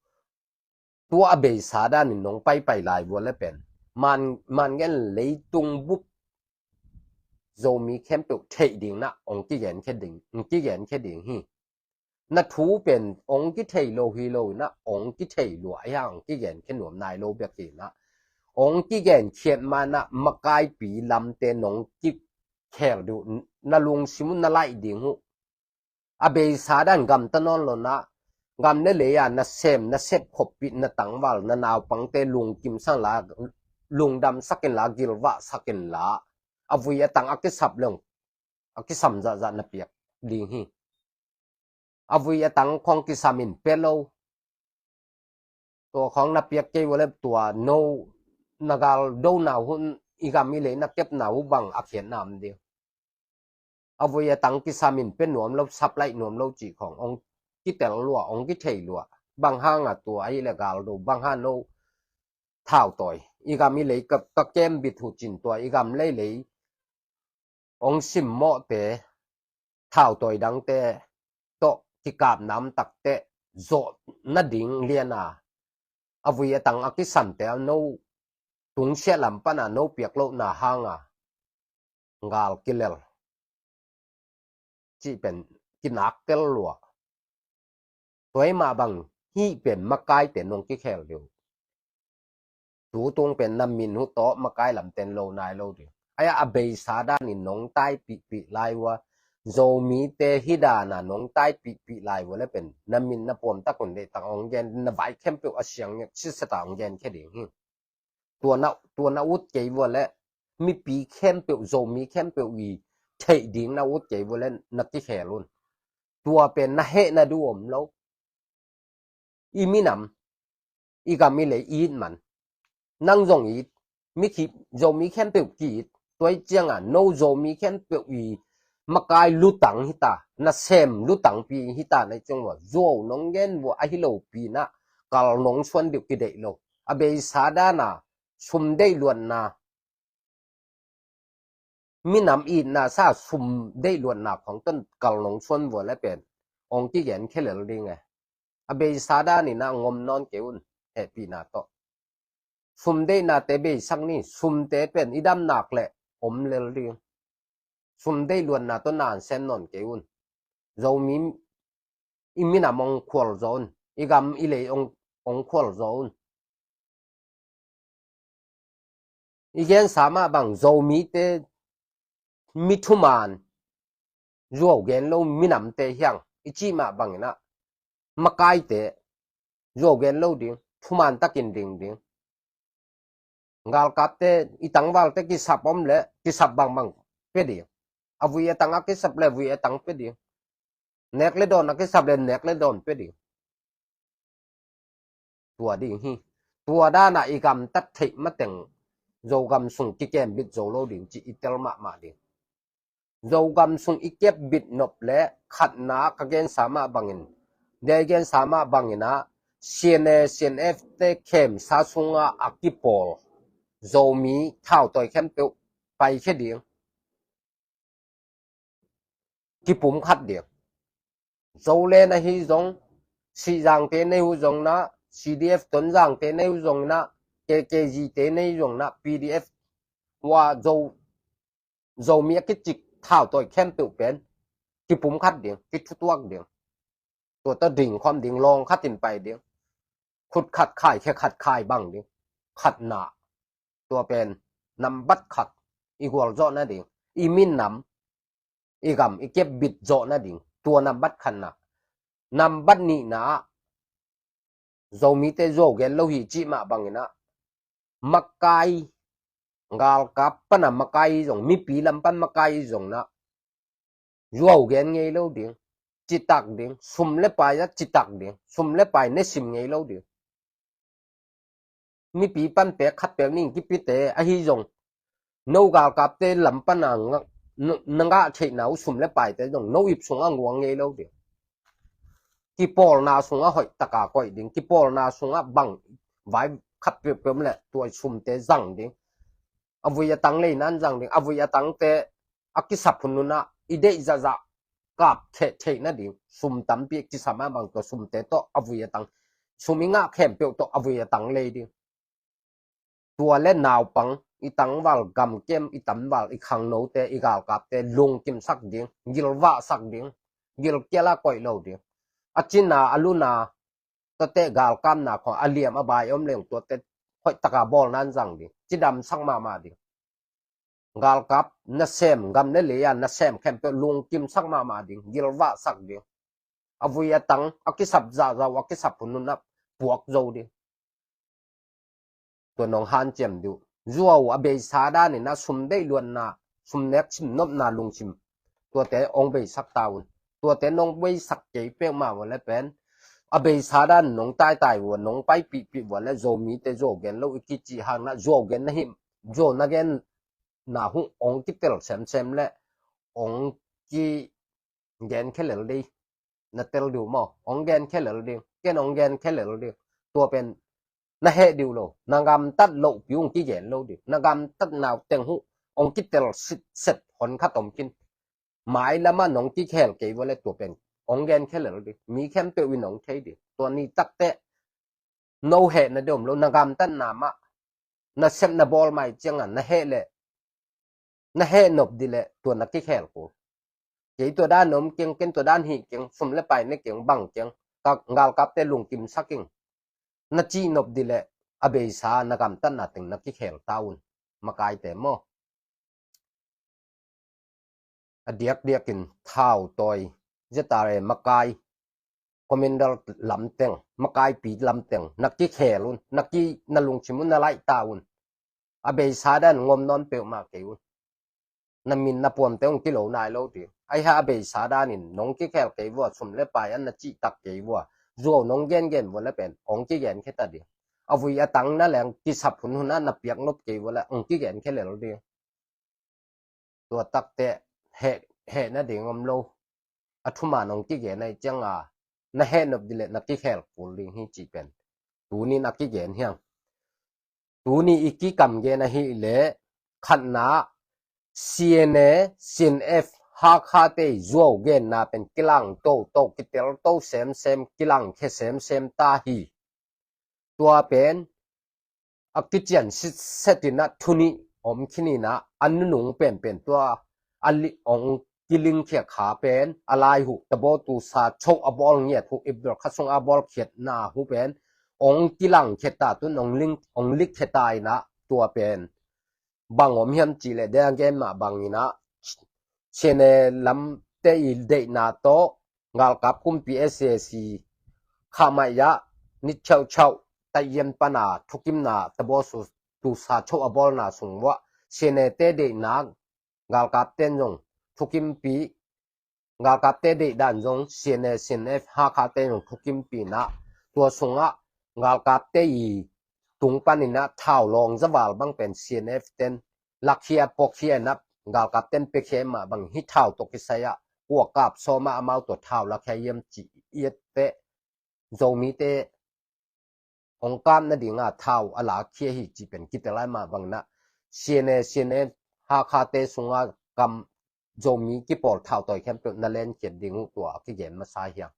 tua a beisa danin nong paipai lai vua le pen man, man gen leitung bup Zomi khempeuh theih ding na ong kigen khe ding, ong kigen khe ding hi. Na thu pen ong kithei lo hi lo na ong kithei lua ahi hang ong kigen khe nuam nai lo bek hi na. Ong kigen khiat ma na makaipi lamte nong kikhel ding uh, na lungsim uh na laih ding uh. A beisa dan gam ta nawn lo na, gam le lei a nasem nasep khoppih na tangval na naupangte lungkim sang la, lungdam sakin la, gilvah sakin la, a vui a tang a kisap leng a kisam zahzah na piak ding hi. A vui a tang khong kisam in pe lo. Tua khong na piak kei vua le tua no na gal do na hun i gam i lei na kep na uh bang a khiat na om ding. A vui a tang kisam in pe nuam lo, sap laih nuam lo cih khong ong kitel lua, ong kithei lua. Bang hang a tua ahi le gal do, bang hang no thau tawi. I gam i lei ka, ka kem bit uh cin tua, i gam lei lei ong simmawhte, thau tawi dangte tawh kikap nam takte zawh nading lian a, a vui a tang a kisamte a no tungsiah lam pan a no piak lohna hang a gal kilel cih pen kinak tel lua. Tua i mah bang hih pen makaite nong kikhel ding uh. Tu tung pen na min uh tawh makai lamten lo nai lo ding. Ahi a beisa danin nong taipihpih lai uh a, Zomite hih dana nong taipihpih lai uh a le pen na min na puam tak un deih tak ong gen, na vai khempeuh a siang ngiat sisata ong gen khe ding hi. Tua na, tua na ut kei vua le mipi khempeuh, Zomi khempeuh i theih ding na ut kei vua le na kikhel un. Tua pen na heh na duh om lo. I minam, i gam i lei i it man. Nang zong i it, mi khi, Zomi khempeuh ki it. Tua i cianga no Zomi khempeuh i makai lutang hita, nasem lutangpi hita na i ciang vua, zuau nong gen vua ahi lopi na kal nong suan deuh kideih lo. A beisa dana sum deih luatna, minam itna sa sum deih luatna khong ton kal nong suan vua le pen ong kigen khe lel ding e. A beisa danin a ngom nawn kei un, hehpihna tawh. Sum deihnate beisak ni, sumte pen i dam nak le om lel ding. Sum deih luatna tawh na an sen nawn kei un. Zomi i minam ong khual zaw un, i gam i lei ong, ong khual zaw un. I gensa mah bang Zomite mi thuman, zuau gen lo minamte hiang i cih mah bangin ah makaite zuau gen lo ding, thuman takin ding ding. Galkapte i tangvalte kisap om le kisap bangbang pe ding. A vui a tang a kisap le vui a tang pe ding. Nek le dawn a kisap le nek le dawn pe ding. Tua ding hi. Tua dana i gamtat theih mateng Zogam sung kikembit zo lo ding cih i tel mahmah ding. Zogam sung i kepbit nop le khatna ka gensa mah bangin, dia i gensa mah bangin ah C N A, C N F te khemsa sunga a kipawl Zomi thautawi khempeuh paikhia ding. Kipumkhat ding. Zoland ahi zong, Sihzangte nei uh zong na, C D F Tonzangte nei uh zong na, K K Z te nei zong na, P D F wa Zo, Zomi a kicik thautawi khempeuh pen kipumkhat ding, kithutuak ding. Tua tawh ding khawm ding, lawng khatin pai ding. Khut khat khai, khe khat khai bang ding. Khatna. Tua pen nambat khat i gualzawh nading, i minam, i gam i kepbit zawh nading. Tua nambat khatna. Nambat nihna ah Zomite zuau gen lo hi cih mah bangin ah makai, galkap pana makai i zong, mipi lam pan makai i zong na zuau gen ngei lo ding, citak ding, sum le pai a citak ding, sum le pai ne sim ngei lo ding. Mipi pan pek khat pek ning kipite ahi zong, no galkapte lam pana nga-, na ngah theihna uh sum le paite zong no ip sungah nguang ngei lo ding. Kipawlna sungah hoih taka koih ding, kipawlna sungah bang vai khat peuhpeuh le tua sumte zang ding. A vui a tang lei nan zang ding, a vui a tangte a kisap hun hunah i deih zahzah kap theh theih nading sum tampi kisam a bang tua sumte tawh a vui a tang, sum i ngah khempeuh tawh a vui a tang lei ding. Tua le naupang, i tangval gamkem, i tangval i khangnote, i galkapte lungkimsak ding, gilvahsak ding, gilkial a koih lo ding. A cina a luna tuate galkapna khong a liam a bai om leng tuate hoihtaka bawl nan zang ding, cidamsak mahmah ding. Galkap nasem, gam le lei a nasem khempeuh lungkimsak mahmah ding, gilvahsak ding. A vui a tang, a kisap zahzah uh, a kisap hun hunah puak zo ding. Tua nong hanciam ding uh. Zuau a beisa danin a sum deih luatna, sum nek sim nopna lungsim, tuate ong beisak ta un. Tuate nong beisak kei peuhmah vua le pen a beisa dan nong taitai vua, nong paipihpih vua le Zomite zuau gen lo i kici hangna zuau gen na him, zuau na gen na huh ong kitel semsem le ong kigen khelel dei. Na tel diu maw? Ong gen khelel ding, ken ong gen khelel ding. Tua pen na heh diu lo, na gamtat lohpi ung kigen lo ding, na gamtat nau teng huh ong kitel sitset hon khat om kin. Mai lama nong kikhel kei vua le tua pen ong gen khelel ding, mi khempeuh in ong thei ding. Tua ni takte no heh na dom lo, na gamtatna mah, na sep na bawl mai cianga na heh le, na heh nop di le tua na kikhel kul. Kei tua dan om keng, ken tua dan hih keng, sum le pai ne keng, bang keng, ka galkapte lungkimsak ing, na cih nop di le a beisa na gamtatna teng na kikhel ta un. Makaite maw? A diakdiakin thau tawi, Z R A makai, commander lamteng, makaipi lamteng na kikhel un, na ki, na lungsim un na laihta un. A beisa dan ngom nawn peuhmah kei un. Na min na puamte ung kilo nai lo ding. Aihia a beisa danin nong kikhel kei vua, sum le pai an na cihtak kei vua, zuau nong gengen vua le pen ong kigen kheta ding. A vui a tang na leng kisap hun hunah na piak nop kei vua le ong kigen khelel ding. Tua takte heh, heh nading om lo. A thuman ong kigen ahi cianga na heh nop di le na kikhel kul ding hi cih pen tunin a kigen hiang. Tuni i kikam gen ahi le khatna C N A, C N F, Hakha te zuau genna pen kilang toto, kitel to semsem, kilang khe semsem ta hi. Tua pen a kician sitsetin a thunih om khininah a nunung penpen tua a li ong kilingkhia kha pen a lai huh tabaw tusa choh a bawl ngiat huh ipdor kha sung a bawl khiatna huh pen ong kilangkhia ta tun ong ling, ong likkhia ta inah tua pen bang om hiam cih leh deng a gen mah banginah C N A lamte i deihna tawh galkap kumpi S A C kha maiah ni chauchau taiyan pana thukimna tabaw su tusa choh a bawlna sung uah C N A te deihna galkapten zong thukimpi, galkapte deihdan zong C N A, C N F, Hakha te zong thukimpinah tua sungah galkapte i tung paninah thau lawng zaval bang pen C N F ten lakhia pawkhia inah galkapten pekhia mah bang hi thau tawh kisai-ah kua kap sawmah amau tua thau lakhia hiam ci iatte Zomite ong kap nadinga thau a lakhia hi cih pen kitel ai mah banginah C N A, C N F, Hakha te sunga kam Zomi kipawl thau tawi khempeuh na lenkhiat ding uh tua a kigen masa hiang.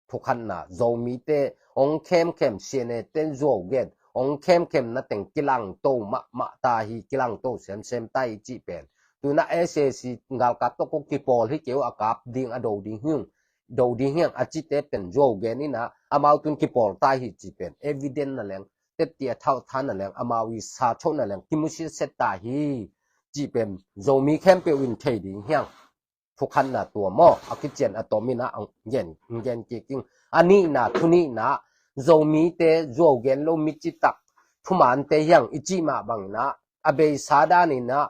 Thukhatna Zomite ong khemkhem C N A ten zuau gen ong khemkhem na teng kilangto mahmah ta hi, kilangto semsem ta hi cih pen tuna S A C galkap tawh ko kipawl hi keu a kap ding a do ding hiang, do ding hiang a cite pen zuau gen inah amau tun kipawl ta hi cih pen evident na leng, tetti a thau than na leng, amau i sa choh na leng kimusiaset ta hi cih pen Zomi khempeuh in thei ding hiang. Thukhatna tua maw a kician a tawm inah gen, gen kiking. A nihna, thunihna Zomite zuau gen lo mi citak thumante hiang i cih mah banginah a beisa daninah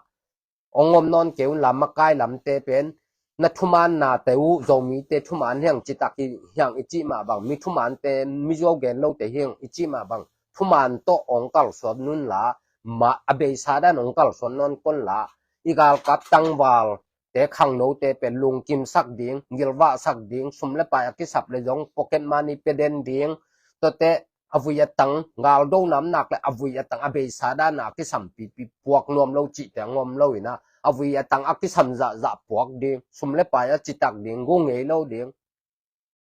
ong om nawn kei unla makai lamte pen na thumanna te uh Zomite thuman hiang citak hi hiang i cih mah bang, mi thumante mi zuau gen lote hiang i cih mah bang thuman tawh ong kalsuan nunla, mah a beisa dan ong kalsuan nawn konla i galkap tangval te khangnote pen lungkimsak ding, gilvahsak ding, sum le pai a kisap le zong pocket money pia den ding, tuate a vui a tang, galdo nam nak le a vui a tang a beisa dana a kisam pipi puak nuam lo cihte a ngom lo ina, a vui a tang a kisam zahzah puak ding, sum le pai a citak ding, gu ngei lo ding,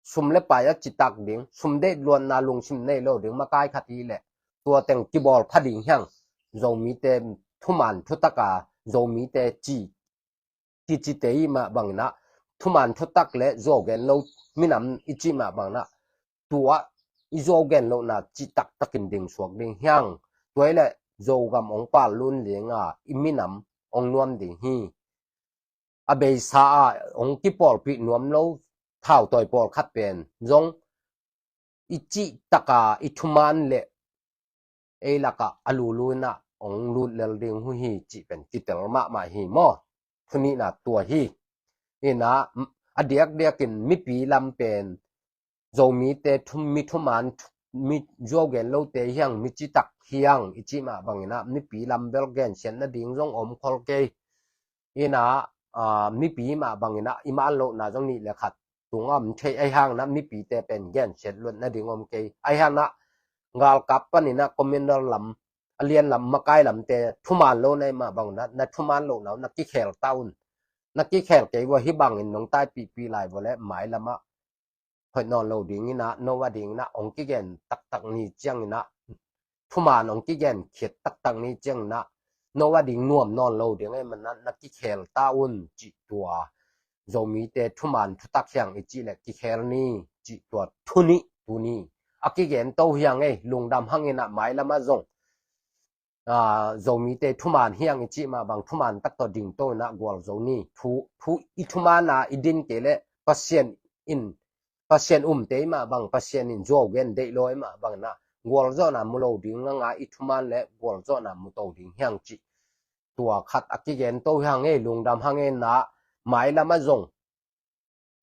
sum le pai a citak ding, sum deih luatna lungsim nei lo ding, makai khat hi leh tua teng kibawl pha ding hiang. Zomite thuman thutaka Zomite ci kicite i mah bangina, thuman thutak le zuau gen lo minam i ci mah bangina, tua i zuau gen lohna ci taktakin ding suak ding hiang. Tua i le Zogam ong pal lun dinga i minam ong nuam ding hi. A beisa a ong kipawlpih nuam lo thautawi pawlkhat pen zong i cih taka i thuman le ei laka a luluna ong lut lel ding uh hi cih pen kitel mahmah hi maw. Thunihna tua hi. Ina, a diakdiakin mipi lam pen Zomite thum, mi thuman, mi zuau gen lote hiang, mi citak hiang i cih mah bangina mipi lam bel gensiat nading zong om khol kei. Ina, a, mipi mah bangina i man lohna zong nih le khat tung om thei, ahi hangna mipite pen gensiat luat nading om kei. Ahi hangna galkap panina commander lam, a lian lam, makai lamte thuman lo na i mah bangina na thuman lohna uh na kikhel ta un. Na kikhel kei vua hi bangin nong taipihpih lai vua le mai lama hoih nawn lo dingina, no a dingina ong kigen taktak ni ciangina, thuman ong kigen khiat taktak ni ciangina, no a ding nuam nawn lo ding ei mana na kikhel ta un cih tua. Zomite thuman thutak hiang i cih le kikhel ni cih tua thunih tuni a kigen to hiang ei, lungdam hangina mai lama zong a, Zomite thuman hiang i cih mah bang thuman tak tawh ding to ina gualzo ni. Thu, thu, i thuman a i din kei le Pasian in, Pasian umte i mah bang Pasian in zuau gen deih lo i mah bangina gualzawhna mu lo ding nganga i thuman le gualzawhna mu to ding hiang cih tua khat a kigen to hiang ei, lungdam hangina mai lama zong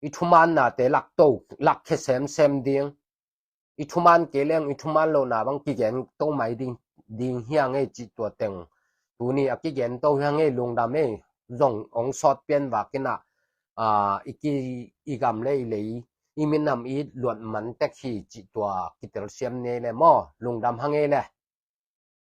i thumannate lak to, lak khia semsem ding. I thuman kei leng i thuman lohna bang kigen to mai ding, ding hiang ei cih tua teng. Tuni a kigen to hiang ei, lungdam ei, zong ong sawt pian vakina, a, i ki, i gam le i lei, i minam i luat man tek hi cih tua kitel siam nei le maw, lungdam hang ei le.